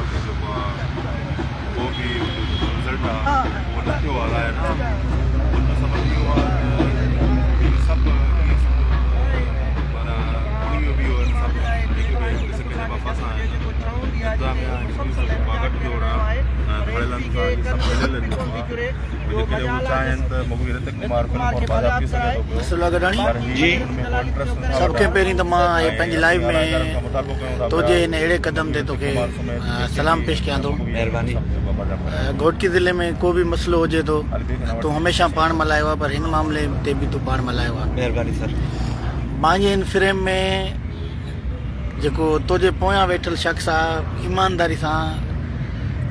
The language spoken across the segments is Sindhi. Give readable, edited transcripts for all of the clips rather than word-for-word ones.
ڪمار تي جيڪو آ ڪو به ان جو جيڪو رزلٽ آ اهو نه ٿيو آ ظاهر ان جو سبب اهو آ ته هي سڀ ائين سمجهو ته معنيٰ اڻويهو ويهو آهن سڀ هڪ ٻئي هڪ سڪي جا ٻه پاسا آهن انتظاميا ۽ پوليس جو جيڪو آ گٺ جوڙ آ ۽ ڌاڙيلن سان اهي سڀ مليل آهن جيڪو آ جيڪڏهن هو چاهين ته مغوي رتڪ ڪمار فلم فور بازياب ٿي سگهي ٿو پيو نصرالله گڏاڻي پر هي جي ان ۾ ڪو انٽرسٽ نٿا سڀ کان وٺن پهرين ته مان ۽ پنهنجي اسين لائيو اعليٰ ۾ ادارن کان مطالبو ڪيون ٿا پيا توجي هن اهڙي ته قدم مغوي تي رتڪ توکي ڪمار سميت جيڪي سلام به پيش ڪيان ٿو مهرباني. سڀ جيڪو بازياب ڪرايو گهوٽڪي ضلعي ۾ ڪو به مسئلو هجي ٿو علي بيگ تون هميشه پاڻ ملهايو آهي پر هن معاملي تي به تون پاڻ ملهايو آهي. مهرباني سر. مانجي هن فريم ۾ جيڪو توجي پويان ويٺل شخص آ ايمانداري سان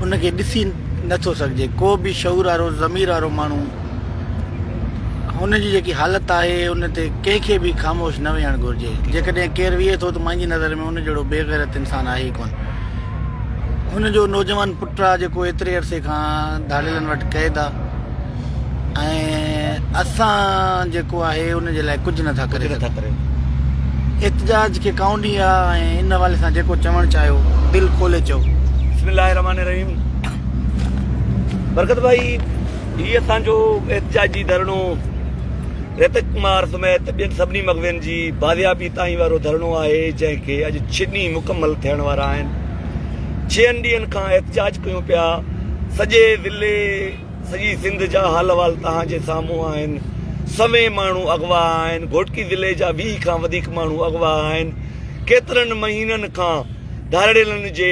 ان کي ڏسي نٿو سگهجي ڪو به شعور وارو ضمير وارو ماڻهو هن جي جيڪي حالت آهي ان تي ڪنهن کي به خاموش نه ويهڻ گهرجي جيڪڏهن ڪير ويهي ٿو ته مانجي نظر ۾ ان جهڙو بي غيرت انسان آهي ئي ڪونه هن جو نوجوان پٽ آ جيڪو ايتري عرصي کان ڌاڙيلن وٽ قيد آ ۽ اسان جيڪو آهي ان جي لاء ڪجهه نٿا ڪري سگهون. احتجاج کي ڪائون ڏينهن آ ۽ ان حوالي سان جيڪو چوڻ چاهيو دل کولي چئو. بسم الله الرحمٰن الرحيم برڪت ڀائي هي اسان جو احتجاجي ڌرڻو رتڪ ڪمار سميت ٻين سڀني مغوين جي بازيابي تائين وارو ڌرڻو آهي جنهن کي اڄ ڇهه ڏينهن مڪمل ٿيڻ وارا آهن ڇهن ڏينهن کان احتجاج ڪيون پيا سڄي ضلعي سڄي سنڌ جا حال احوال توهان جي سامهون آهن، سوين ماڻهو اغوا آهن، گهوٽڪي ضلعي جا 20 کان وڌيڪ ماڻهو اغوا آهن، ڪيترن مهينن کان ڌاڙيلن جي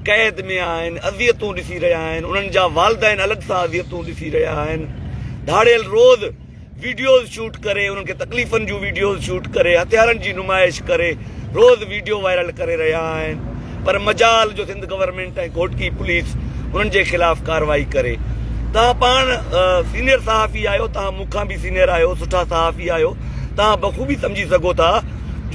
قيد ۾ آهن، اذيتون ڏسي رهيا آهن، انهن جا والدين الڳ سان اذيتون ڏسي رهيا آهن، ڌاڙيل روز. ويڊيوز شوٽ ڪري انهن کي تڪليفن جون ويڊيوز شوٽ ڪري هٿيارن جي نمائش ڪري روز ويڊيو وائرل ڪري رهيا آهن پر مجال جو سنڌ گورنمينٽ ۽ گهوٽڪي پوليس انهن جي خلاف ڪارروائي ڪري توهان پاڻ سينيئر صحافي آهيو توهان مون کان به سينيئر آهيو سٺا صحافي آهيو توهان بخوبي سمجهي سگهو ٿا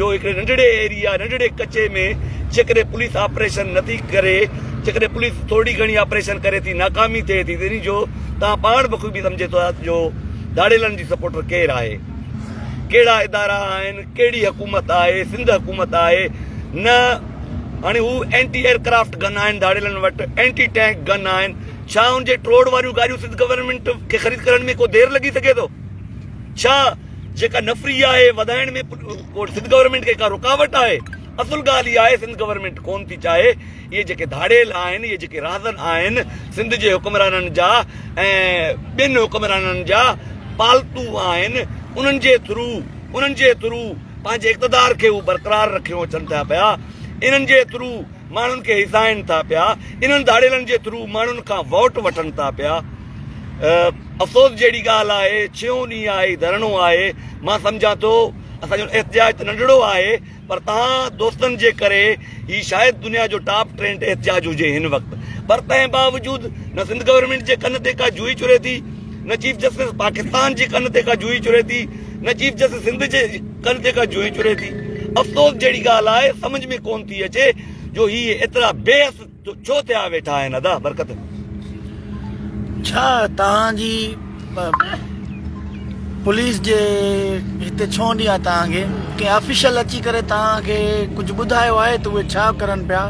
جو هڪڙي ننڍڙي ايريا ننڍڙي ڪچي ۾ جيڪڏهن پوليس آپريشن نٿي ڪري جيڪڏهن پوليس ٿورڙي گهڻي آپريشن ڪري ٿي ناڪامي ٿئي ٿي ته انهي جو توهان پاڻ بخوبي سمجهي ٿو جو ڌاڙيلن جي سپورٽر ڪير آهي ڪهڙا ادارا آهن ڪهڙي حڪومت آهي سنڌ حڪومت آهي نه هاڻي هو اينٽي ايئرڪرافٽ گن آهن ڌاڙيلن وٽ اينٽي ٽينڪ گن آهن ڇا ان جي ٽوڙ واريون گاڏيون سنڌ گورنمينٽ کي خريد ڪرڻ ۾ ڪو دير لڳي سگهي ٿو ڇا جيڪا نفري آهي وڌائڻ ۾ سنڌ گورنمينٽ کي ڪا رڪاوٽ آهي اصل ڳالهه اها آهي سنڌ گورنمينٽ ڪون ٿي چاهي اهي جيڪي ڌاڙيل آهن، اهي جيڪي راهزن آهن، سنڌ جي حڪمرانن جا ۽ ٻين حڪمرانن جا پالتو آهن، انهن جي ٿرو، انهن جي ٿرو پنهنجي اقتدار کي هو برقرار رکيو اچن ٿا پيا، انهن جي ٿرو ماڻهن کي هيسائن ٿا پيا، انهن ڌاڙيلن جي ٿرو ماڻهن کان ووٽ وٺن ٿا پيا. افسوس جهڙي ڳالهه آهي، ڇهون ڏينهن آهي، ڌرڻو آهي، مان سمجهان ٿو اسان جو احتجاج ته ننڍڙو آهي، پر توهان دوستن جي ڪري هي شايد دنيا جو ٽاپ ٽرينڊ احتجاج هجي هن وقت پر تنهن باوجود نه سنڌ گورنمينٽ جي ڪن تي ڪا جوئي چري ٿي نه چيف جسٽس پاڪستان جي ڪن تي ڪا جوئي چري ٿي نه چيف جسٽس سنڌ جي ڪن تي ڪا جوئي چري ٿي افسوس جهڙي ڳالهه آهي سمجهه ۾ ڪون ٿي اچي جو هي ايترا بي حس ڇو ٿيا ويٺا آهن ادا برڪت. ڇا توهان جي پوليس جي هتي ڇو ڏينهن آ توهان کي ڪنهن آفيشل اچي ڪري توهان کي ڪجهه ٻڌايو آهي ته اهي ڇا ڪرن پيا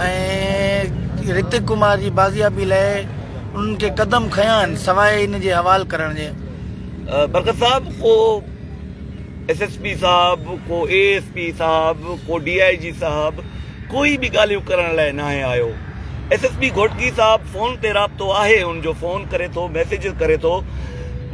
۽ رتڪ ڪمار جي بازيابي لاء انهن کي قدم کنيا آهن سواء ان جي حوال ڪرڻ جي. برڪت صاحب ڪو ايس ايس پي صاحب ڪو اي ايس پي صاحب ڪو ڊي I جي صاحب ڪوئي به ڳالهيون ڪرڻ لاء ناهي آيو. ايس ايس پي گهوٽڪي صاحب فون تي رابطو آهي ان جو فون ڪري ٿو ميسيجز ڪري ٿو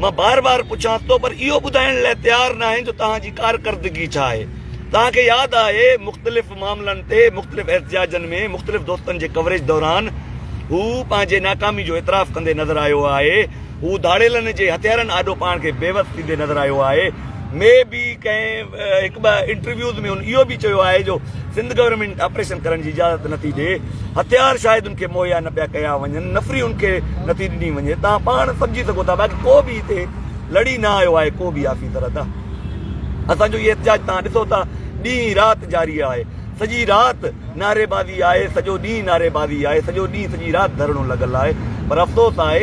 مان بار بار پڇانس ٿو پر اهو ٻڌائڻ لاء تيار ناهي جو توهان جي ڪارڪردگي ڇا آهي توهان کي ياد آهي مختلف معاملن تي مختلف احتجاجن ۾ مختلف دوستن جي ڪوريج دوران هو پنهنجي ناڪامي جو اعتراف ڪندي نظر آيو آهي هو ڌاڙيلن جي هٿيارن آڏو پاڻ کي بيوس ٿيندي نظر آيو آهي. مي بي ڪنهن هڪ ٻه انٽرويوز ۾ هن اهو به چيو آهي جو سنڌ گورنمينٽ آپريشن ڪرڻ جي اجازت نٿي ڏي، هٿيار شايد ان کي مهيا نه پيا ڪيا وڃن، نفري ان کي نٿي ڏني وڃي، توهان پاڻ سمجهي سگهو ٿا، باقي ڪو به هتي لڙي نه آيو آهي ڪو به آفيسر ادا. اسان جو هي احتجاج توهان ڏسو ٿا ڏينهن رات جاري آهي. سڄي رات نعريبازي آهي، سڄو ڏينهن نعريبازي آهي، سڄو ڏينهن سڄي رات ڌرڻو لڳل آهي پر افسوس آهي.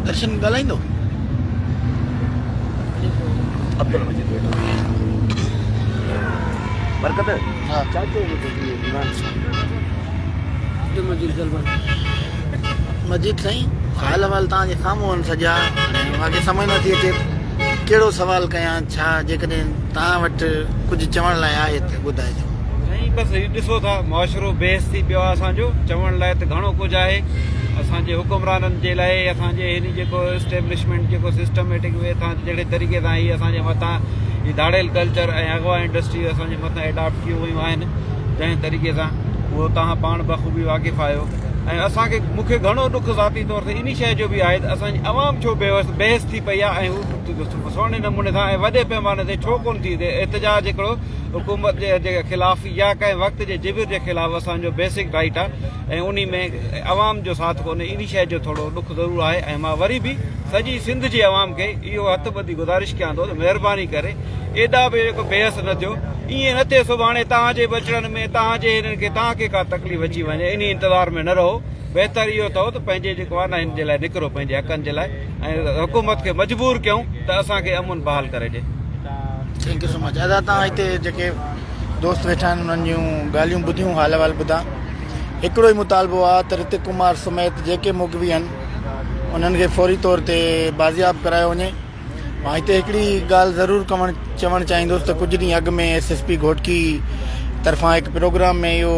درشن ڳالهائيندو. عبدالمجيد ويٺو. برڪت ها چاچو جيڪو مجيد سائين حال احوال توهان جي سامهون آهن سڄا هاڻي مان کي سمجهه نٿي اچي ڪهڙو سوال ڪيان ڇا جيڪڏهن توهان وٽ ڪجهه چوڻ لاء آهي ته ٻڌائجو. سائين بس هي ڏسو ٿا معاشرو بيحس ٿي پيو آهي اسان جو چوڻ لاء ته گهڻو ڪجهه آهي اسان جي حڪمرانن جي لاء اسان جي هن جيڪو اسٽيبلشمينٽ جيڪو سسٽميٽڪ وي تان جهڙي طريقي سان هي اسان جي مٿان هي ڌاڙيل ڪلچر ۽ اغوا انڊسٽري اسان جي مٿان اڊاپٽ ڪيون ويون آهن جنهن طريقي سان اهو توهان پاڻ بخوبي واقف آهيو ۽ اسان کي مون کي گهڻو ڏک ذاتي طور تي انهي شيء جو به آهي ته اسان جي عوام ڇو بيوس بيحس ٿي پئي آهي ۽ هو سهڻي نموني سان ۽ وڏي پيماني تي ڇو ڪونه ٿي احتجاج هڪڙو حڪومت جي خلاف يا ڪنهن وقت جي جبر جي خلاف اسان جو بيسڪ رائيٽ آهي ۽ انهي ۾ عوام جو ساٿ ڪونهي انهي شيء جو ٿورو ڏک ضرور آهي ۽ مان وري به سڄي سنڌ جي عوام کي اهو هٿ ٻڌي گذارش ڪيان ٿو ته مهرباني ڪري ايڏا به جيڪو بيحس نه ٿيو ائين نه ٿئي سڀاڻي توهان جي ٻچڙن ۾ توهان جي هنن کي توهان کي ڪا تڪليف اچي وڃي انهي انتظار ۾ نه رهو بهتر اهو اٿو ته پنهنجي جيڪو آهي نه هن جي لاء نڪرو پنهنجي حقن جي لاء ۽ حڪومت کي مجبور ڪيون ته اسان کي امن بحال ڪري ڏي. Thank you سو مچ ادا توهان هتي جيڪي دوست ويٺا آهن انهن جون ڳالهيون ٻڌيون حال احوال ٻڌا هڪڙو ئي مطالبو آهي ته رتڪ ڪمار سميت جيڪي مغوي آهن انهن کي فوري طور تي بازياب ڪرايو وڃي مان هتي هڪڙي ڳالهه ضرور ڪوڻ چوڻ چاهيندس ته ڪجهه ڏينهن اڳ ۾ ايس ايس پي گهوٽڪي طرفان هڪ پروگرام ۾ اهو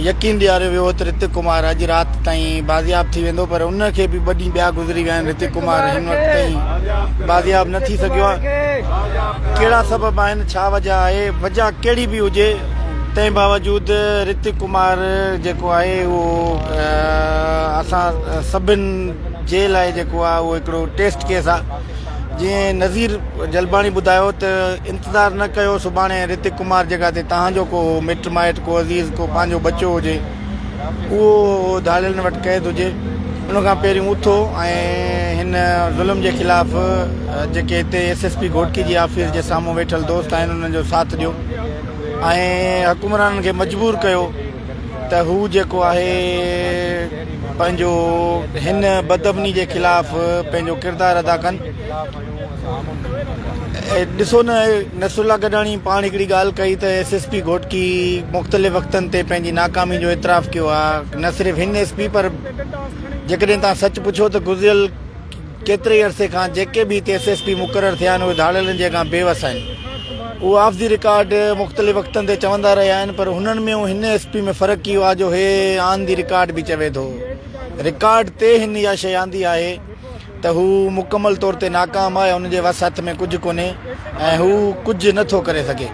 يقين ڏياريو ويو هو ته رتڪ ڪمار اڄ رات تائين بازياب ٿي ويندو پر ان کي به ٻه ڏينهن ٻيا گذري ويا آهن رتڪ ڪمار هن وقت تائين بازياب نه ٿي سگهيو آهي ڪهڙا سبب آهن ڇا وجه آهي وجه ڪهڙي به هجي تنهن باوجود رتڪ ڪمار جيڪو آهي اهو اسان سڀن جي لاء جيڪو آهي اهو هڪڙو ٽيسٽ ڪيس آهي جيئن نذير جلباڻي ٻڌايو ته انتظار نه ڪيو سڀاڻي رتڪ ڪمار جڳهه تي توهان جو ڪو مٽ مائٽ ڪو عزيز ڪو پنهنجو ٻچو هجي اهو ڌاڙيلن وٽ قيد هجي ان کان پهريون اٿو ۽ هن ظلم جي خلاف جيڪي هتي ايس ايس پي گهوٽڪي جي آفيس جي سامهون ويٺل دوست آهن انهن جو ساٿ ڏيو ۽ حڪمرانن کي مجبور ڪيو ته هو جيڪو آهي پنهنجو هن بدامني جي خلاف پنهنجو ڪردار ادا ڪن ڏسو نه نصرالله گڏاڻي پاڻ هڪڙي ڳالهه ڪئي ته ايس ايس پي گهوٽڪي مختلف وقتن تي پنهنجي ناڪامي جو اعتراف ڪيو آهي نه صرف هن ايس پي پر جيڪڏهن تان سچ پڇو ته گذريل ڪيتري ئي عرصي کان جيڪي به هتي ايس ايس پي مقرر ٿيا آهن اهي ڌاڙيلن جي کان بيوس آهن اهو آف the record مختلف وقتن تي چوندا رهيا آهن پر هنن ۾ هن ايس پي ۾ فرق اهو آهي جو هي آن the record به چوي ٿو رڪارڊ تي هن اها شيء آندي آهي ته هو مڪمل طور تي ناڪام آهي هن جي وس هٿ ۾ ڪجهه ڪونهي ۽ هو ڪجهه نه ٿو ڪري سگهي.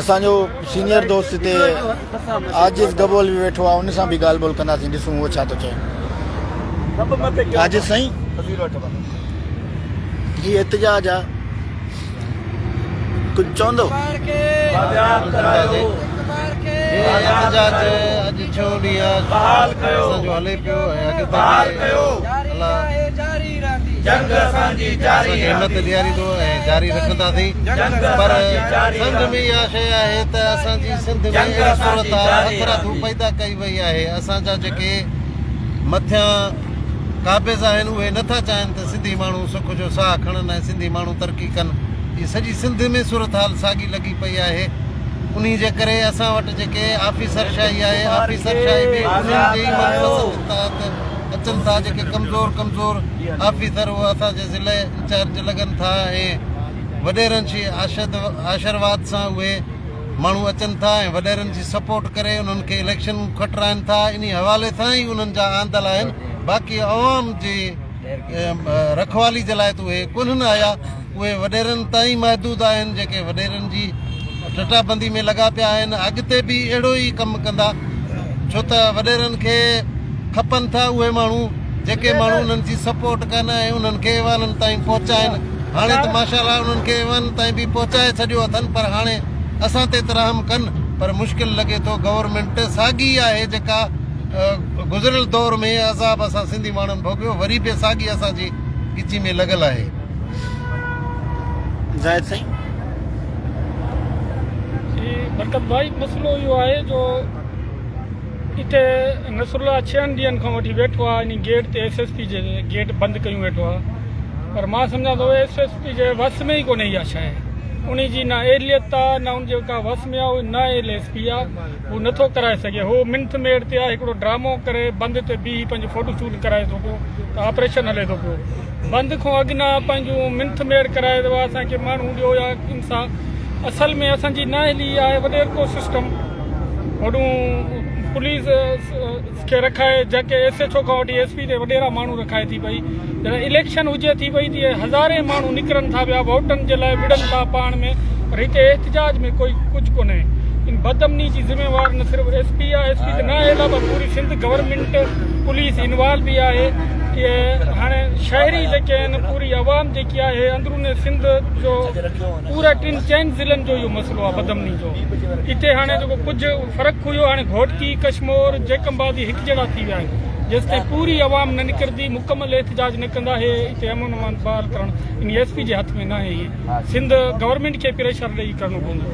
اسان جو سينيئر دوست هتي عاجز گبول به ويٺو آهي ان سان به ڳالهه ٻولهه ڪنداسين ڏسون هو ڇا ٿو چئي. عاجز سائين هي احتجاج آ ڪجهه چوندو؟ احتجاج اڄ ڇهون ڏينهن آهي اسان جو هلي پيو ۽ اڳتي به الله اسان کي همت ڏياريندو ۽ جاري رکنداسين پر سمجهه ۾ اها شيء آهي ته اسان جي سنڌ ۾ اهڙي صورتحال هٿرادو پيدا ڪئي وئي آهي اسان جا جيڪي مٿيان قابض آهن اهي نٿا چاهين ته سنڌي ماڻهو سک جو ساهه کڻن ۽ سنڌي ماڻهو ترقي ڪن. هي سڄي سنڌ ۾ صورتحال ساڳي لڳي پئي آهي. انهي جي ڪري اسان وٽ جيڪي آفيسر شاهي آهي آفيسر شاهي به انهن جي ئي من پسند تحت اچن ٿا جيڪي ڪمزور ڪمزور آفيسر اهي اسان جي ضلعي انچارج لڳن ٿا ۽ وڏيرن جي آشرواد سان اهي ماڻهو اچن ٿا ۽ وڏيرن جي سپورٽ ڪري انهن کي اليڪشن کٽرائن ٿا انهي حوالي سان ئي انهن جا آندل آهن باقي عوام جي رکوالي جي لاء ته اهي ڪونهن آيا اهي وڏيرن تائين محدود آهن جيڪي وڏيرن جي ٽٽابندي ۾ لڳا پيا آهن اڳتي به اهڙو ئي ڪم ڪندا ڇو ته وڏيرن کي کپن ٿا اهي ماڻهو جيڪي ماڻهو انهن جي سپورٽ ڪن ۽ انهن کي ايوانن تائين پهچائن هاڻي ته ماشاء الله انهن کي ايوانن تائين به پهچائي ڇڏيو اٿن پر هاڻي اسان تي ته رحم ڪن پر مشڪل لڳي ٿو گورنمينٽ ساڳي آهي جيڪا گذريل دور ۾ عذاب اسان سنڌي ماڻهن ڀوڳيو وري به ساڳي اسان جي ڳچي ۾ لڳل آهي. زاهد سائين. جي برڪت ڀائي مسئلو اهو آهي جو اتي نصرالله ڇهن ڏينهن کان وٺي ويٺو آهي انهي گيٽ تي ايس ايس پي جي گيٽ بند ڪيون ويٺو آهي. پر مان سمجهان ٿو ايس ايس پي جي وس ۾ ئي ڪونهي اها شيء انهي جي نه اهليت آ نه ان جي ڪا وس ۾ آ اهو نه اهل ايس پي آ هو نٿو ڪرائي سگهي هو منٿ ميڙ تي آ هڪڙو ڊرامو ڪري بند تي بيهي پنهنجو فوٽو شوٽ ڪرائي ٿو پيو ته آپريشن هلي ٿو پيو بند کان اڳ نه پنهنجون منٿ ميڙ ڪرائي ته اسان کي ماڻهو ڏيو يا انسان اصل ۾ اسان جي نااهلي آهي وڏيرڪو سسٽم هوڏون پوليس کي رکائي جيڪي ايس ايڇ او کان وٺي ايس پي تي وڏيرا ماڻهو رکائي ٿي پئي جڏهن اليڪشن هجي ٿي پئي ته هزارين ماڻهو نڪرن ٿا پيا ووٽن جي لاء وڙهن ٿا پاڻ ۾ پر هتي احتجاج ۾ ڪوئي ڪجهه ڪونهي ان بدامني جي ذميوار نه صرف ايس پي آهي ايس پي ته نه آهي پر پوري سنڌ گورنمينٽ پوليس انوالو به آهي اهي هاڻي شهري جيڪي آهن پوري عوام جيڪي آهي اندرون سنڌ جو پورا ٽن چئن ضلعن جو اهو مسئلو آهي بدامني جو اتي هاڻي جيڪو ڪجهه فرق هيو هاڻي گهوٽڪي، ڪشمور، جيڪب آباد هڪجهڙا ٿي ويا آهن جيستائين پوري عوام نه نڪرندي مڪمل احتجاج نه ڪندا هي اتي امن امان بحال ڪرڻ ان ايس پي جي هٿ ۾ ناهي هي سنڌ گورنمينٽ کي پريشر ڏئي ڪرڻو پوندو.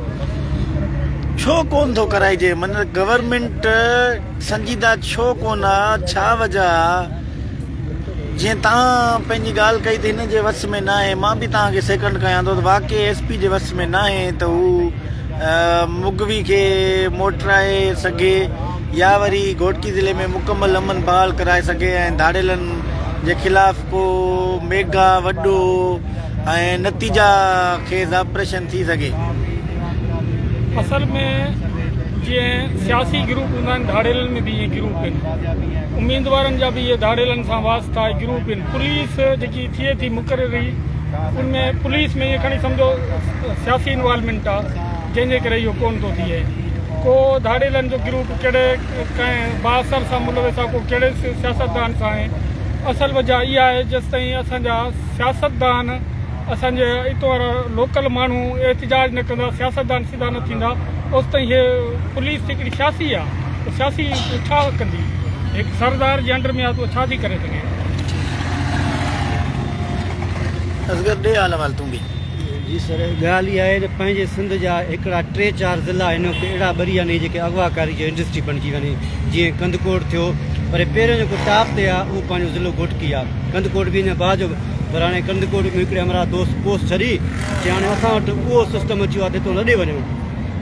ڇو ڪون ٿو ڪرائجي معنيٰ گورنمينٽ سنجيده ڇو ڪون آ ڇا وجه آ. جيئن توهان پنهنجي ڳالهه ڪئي ته هن جي وس ۾ ناهي مان به توهان کي سيڪنڊ ڪيان ٿو ته واقعي ايس پي جي وس ۾ ناهي ته هو مغوي کي موٽرائي سگهي يا وري گهوٽڪي ضلعي ۾ مڪمل امن بحال ڪرائي سگهي ۽ ڌاڙيلن جي خلاف ڪو ميگا وڏو ۽ نتيجا خيز آپريشن ٿي سگهي. اصل ۾ جيئن سياسي گروپ هوندا آهن ڌاڙيلن ۾ به ائين گروپ آهن اميدوارن جا به اهي ڌاڙيلن سان واسطا ۽ گروپ آهن پوليس جيڪي ٿئي ٿي مقرري ان ۾ پوليس ۾ ائين کڻي سمجهو سياسي انوالومينٽ آهي جنهن جي ڪري اهو ڪونه ٿو ٿئي ڪو ڌاڙيلن جو گروپ ڪهڙي ڪنهن بااثر سان ملوث آهي ڪو ڪهڙي سياستدان سان آهي اصل وجه اها آهي جيستائين اسان جا سياستدان اسان جي اتو وارا لوڪل ماڻهو احتجاج نه ڪندا سياستدان سڌا نه ٿيندا اوستائين هي پوليس هڪڙي سياسي آ سياسي ڇا ڪندي هڪ سردار جي انڊر ۾ آ ته ڇا ٿي ڪري سگهي. اصغر ڏي حال احوال تون به. جي سر ڳالهه اها آهي ته پنهنجي سنڌ جا هڪڙا ٽي چار ضلعا هن وقت اهڙا ٻري ويا آهن جيڪي اغوا ڪاري جي انڊسٽري بڻجي ويا آهن جيئن ڪنڌڪوٽ ٿيو پر پهريون جيڪو ٽاپ تي آهي اهو پنهنجو ضلعو گهوٽڪي آهي ڪنڌڪوٽ به اڃا بعد جو پر هاڻي ڪنڌڪوٽ ۾ هڪڙي همراهه دوست پوسٽ ڇڏي چي هاڻي اسان وٽ اهو سسٽم اچي ويو آهي ته هتو لڏي وڃو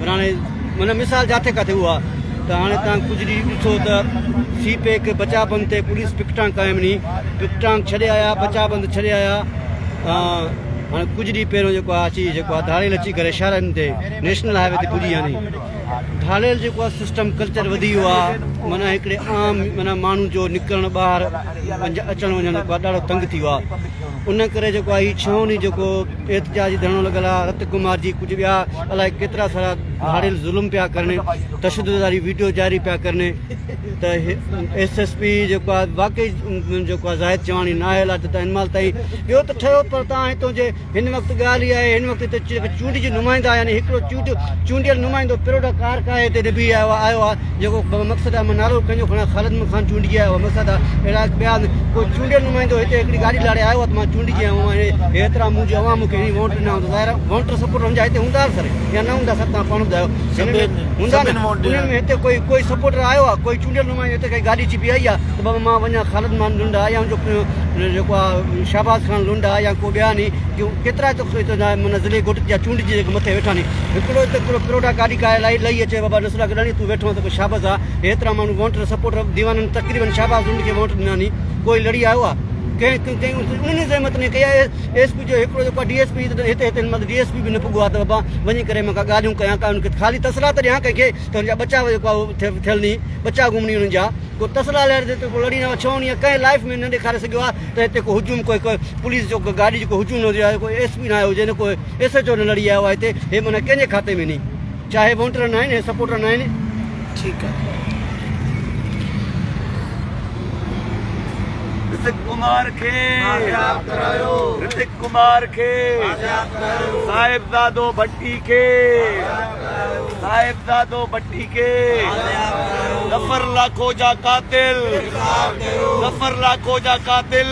پر هاڻي معنيٰ مثال جاٿي ڪاٿي اهو آهي ته هاڻي تان ڪجهه ڏينهن ڏٺو ته سي پيڪ بچا بند تي پوليس پڪٽان قائم ني پڪٽان ڇڏي آيا بچا بند ڇڏي آيا هاڻي ڪجهه ڏينهن پهريون جيڪو آهي اچي جيڪو آهي ڌاڙيل اچي ڪري شهرن تي نيشنل هاء وي تي پڄي ويا ني ڌاڙيل جيڪو آهي سسٽم ڪلچر وڌي ويو آهي معنيٰ هڪڙي عام معنيٰ ماڻهو جو نڪرڻ ٻاهر اچڻ وڃڻ جيڪو آهي ڏاڍو تنگ ٿي ويو آهي ان ڪري جيڪو آهي هي ڇهون ڏينهن جيڪو احتجاجي ڌرڻو لڳل آهي رت ڪمار جي ڪجهه ٻيا الائي ڪيترا سارا ڌاڙيل ظلم پيا ڪرن تشدد واري ويڊيو جاري پيا ڪرن ته ايس ايس پي جيڪو آهي واقعي جيڪو آهي زاهد چواڻي نااهل آهي ته هن مهل تائين ٻيو ته ٺهيو پر تان هتو جي هن وقت ڳالهه اها آهي هن وقت هتي جيڪي چونڊجي نمائندا يعني هڪڙو چونڊ چونڊيل نمائندو پروڊا ڪار ڪاهي هتي نڀي آيو آهي آيو آهي جيڪو مقصد آهي مان نالو ڪنهن جو کڻان خالد محمد خان چونڊجي آيو آهي مقصد آهي اهڙا ٻيا ڪو چونڊيل نمائندو هتي هڪڙي گاڏي لاڙي آيو آهي ته مان چونڊجي آيو آهيان هيترا منهنجي عوام مون کي هي ووٽ ڏنا هوندا ظاهر آهي ووٽر سپورٽر هن جا هتي هوندا سر يا نه هوندا سر توهان پاڻ ٻڌايو هوندا نه انهن ۾ هتي ڪوئي ڪوئي سپورٽر آيو آهي ڪوئي چونڊيل نمائندو هتي ڪائي گاڏي اچي بيهائي آهي ته بابا مان وڃان خالد مان لنڊ آ يا جو جيڪو آ شهباز خان لنڊ آ يا ڪو ٻيا ني جو ڪيترا ته هتي جا معنيٰ ضلعي گهوٽ جا چونڊجي جيڪي مٿي ويٺا ني هڪڙو هتي هڪڙو پروڊا گاڏي ڪاهي لائي لهي اچي بابا نصرالله گڏاڻي تون ويٺو آ ته شهباز آ هيترا ماڻهو ووٽر سپورٽر ديوانن تقريبن شهباز لنڊ کي ووٽ ڏنا ني ڪوئي لڙي آيو آ ڪنهن ڪنهن انهن زحمت نه ڪئي آ ايس پي جو هڪڙو جيڪو ڊي ايس پي هتي هتي هن مهل ڊي ايس پي به نه پڳو آ ته بابا وڃي ڪري مان ڪا ڳالهيون ڪيان ڪا ان کي خالي تسلا ته ڏيان ڪنهن کي ته ان جا ٻچا جيڪو آ ٿيل ني ٻچا گم ني انهن جا ڪو تسلا لهر جي ڪو لڙي نه ڇو انهي ڪنهن لائف ۾ نه ڏيکاري سگهيو آ ته هتي ڪو هجوم ڪو پوليس جو گاڏي جو ڪو هجوم نه هجي ڪو ايس پي نه آيو هجي نه ڪو ايس ايچ او نه لڙي آيو آ هتي هي معنيٰ ڪنهن جي کاتي ۾ ني چاهي وونٽر نه آهن هي سپورٽر نه آهن. ٺيڪ آ. رتڪ ڪمار کي بازياب ڪرايو رتڪ ڪمار کي بازياب ڪرايو صاحبزادو ڀٽي کي بازياب ڪرايو صاحبزادو ڀٽي کي بازياب ڪرايو ظفر لاکو جا قاتل گرفتار ڪيو ظفر لاکو جا قاتل.